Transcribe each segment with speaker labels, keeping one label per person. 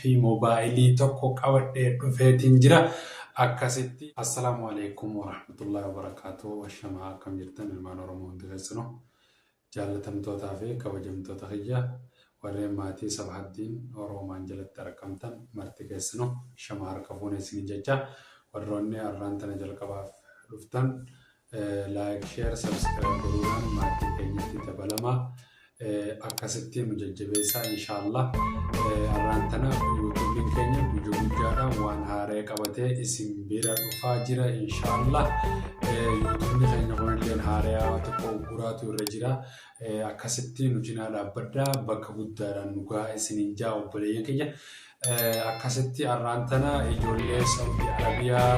Speaker 1: Appii moobaayilii tokko qabadhee dhufeetiin jira. Akkasitti. Assalaamu Aleeykum Warahmatullaahi Wabarakaatuh Ashamaa akkam jirtan ilmaan Oromoo hundi keessanuu Jaallatamtootaa fi kabajamtoota kiyya warreen maatii Sabahaddiin Oroomaan jalatti argamtan marti keessanuu ashama harka fuune isiniin jecha warroonni arraan tana jalqabaaf dhuftan like share subscribe godhuudhaan maatii keenyatti dabalamaa akkasitti nu jajjabeessaa inshaallah arraan tana yuutuubiin keenya guyya guyyaadhaan waan haaree qabatee isin bira dhufaa jira inshaallah yuutuubni keenya kunilleen haareyaa xiqqoo ugguraatu irra jira akkasitti nu cinaa dhaabbadhaa bakka guddaadhaan nu gahaa isiniin jaa obboleeyyan kiyya Akkasitti arraan tana ijoollee Saudi Arabiyaa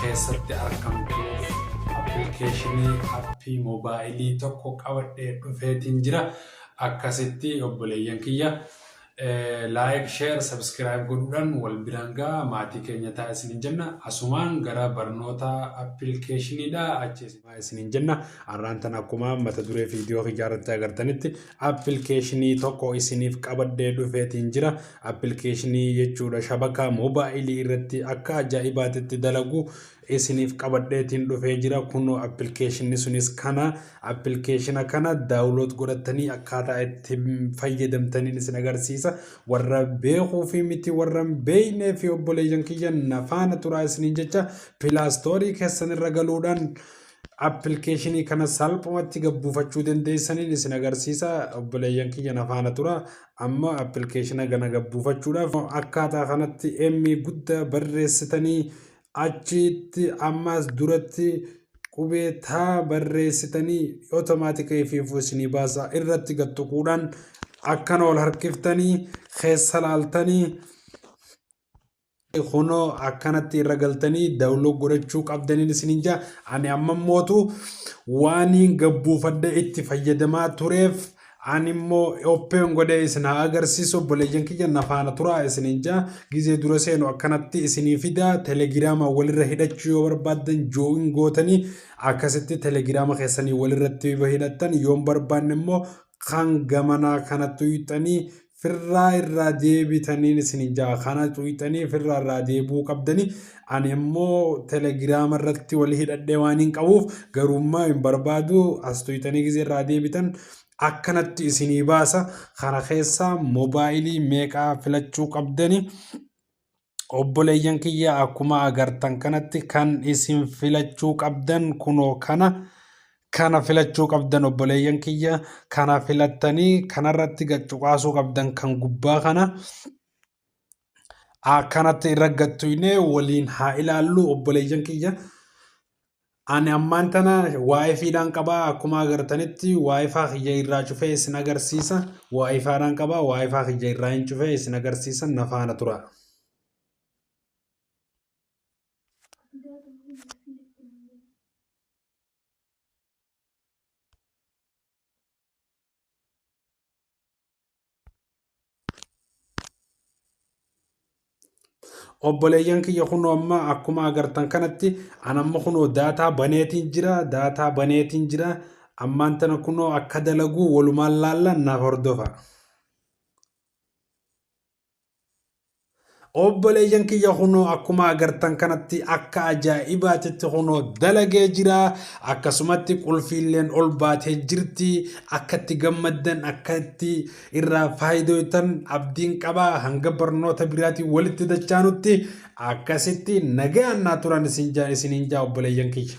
Speaker 1: keessatti arkamtuuf appilikeeshinii appii moobaayilii tokko qabadhee dhufeetiin jira. Akkasitti obboleeyyan kiyya like, share, subscribe godhuudhaan wal biraan ga'a maatii keenya ta'a isiniin jenna. Asumaan gara barnoota appilikeeshiniidha achi isiniin jenna. Arraan tana akkuma mata duree viidiyoo kiyyaa irratti agartanitti appilikeeshinii tokko isiniif qabadhee dhufeetiin jira. Appilikeeshinii jechuudha shabakaa moobaayilii irratti akka ajaa'ibaatitti dalagu isiniif qabadheetiin dhufee jira. Kunoo appilikeeshinni sunis kana appilikeeshina kana daawulood godhattanii akkaataa itti fayyadamtaniin isin agarsiisa. Warra beekuu fi miti warra hin beeknee fi obboleeyyan kiyya na faana turaa isiniin jecha pilaastoorii keessan irra galuudhaan appilikeeshinii kana salphumatti gabbuufachuu dandeessaniin isin agarsiisa. Obboleeyyan kiyya na faana tura. Amma appilikeeshina kana gabbuufachuudhaaf akkaataa kanatti M guddaa barreessitanii achitti ammaas duratti qubee taa barreessitanii otomaatika ifiifuu isinii baasa irratti gad tuquudhaan akkana ol harkiftanii keessa laaltanii kunoo akkanatti irra galtanii daawunlood godhachuu qabdaniin isiniin jaa ani amma mootu waaniin gabbuufadhe itti fayyadamaa tureef ani immoo open godhee isin haa agarsiisu obboleeyyan kiyya na faana turaa isiniin jaa gizee dura seenu akkanatti isinii fidaa telegiraama walirra hidhachuu yoo barbaaddan joo'in gootanii akkasitti telegiraama keessanii walirratti hidhattan yoon barbaanne immoo kan gamanaa kana tuyxanii firraa irraa deebitaniin isin jaa kana tuyxanii firraa irraa deebuu qabdanii ani immoo telegiraama irratti wal hidhadhee waan hin qabuuf garuummaa hin barbaadu as tuyxanii gizee irraa deebitan akkanatti isinii baasa kana keessaa moobaayilii meeqaa filachuu qabdanii obboleeyyan kiyya akkuma agartan kanatti kan isin filachuu qabdan kunoo kana kana filachuu qabdan obboleeyyan kiyya kana filattanii kanarratti gad cuqaasuu qabdan kan gubbaa kana akkanatti irra gattuyne waliin haa ilaallu obboleeyyan kiyya. Ani ammaan tana waayifiidhaan qaba akkuma agartanitti waayifaa kiyya irraa cufee isin agarsiisa. Waayifaadhaan qaba waayifaa kiyya irraa hin cufee isin agarsiisa na faana tura. Obboleeyyan kiyya kunoo amma akkuma agartan kanatti an amma kunoo daataa baneetiin jira daataa baneetiin jira ammaan tana kunoo akka dalagu walumaan laalla naaf hordofa. Obboleeyyan kiyya kunoo akkuma agartan kanatti akka ajaa'ibaatitti kunoo dalagee jira. Akkasumatti qulfiilleen ol baatee jirti. Akka itti gammaddan akka itti irraa faayidoytan abdiin qaba. Hanga barnoota biraatiin walitti dachaanutti akkasitti nagaan naa turan isiniin jaa obboleeyyan kiyya.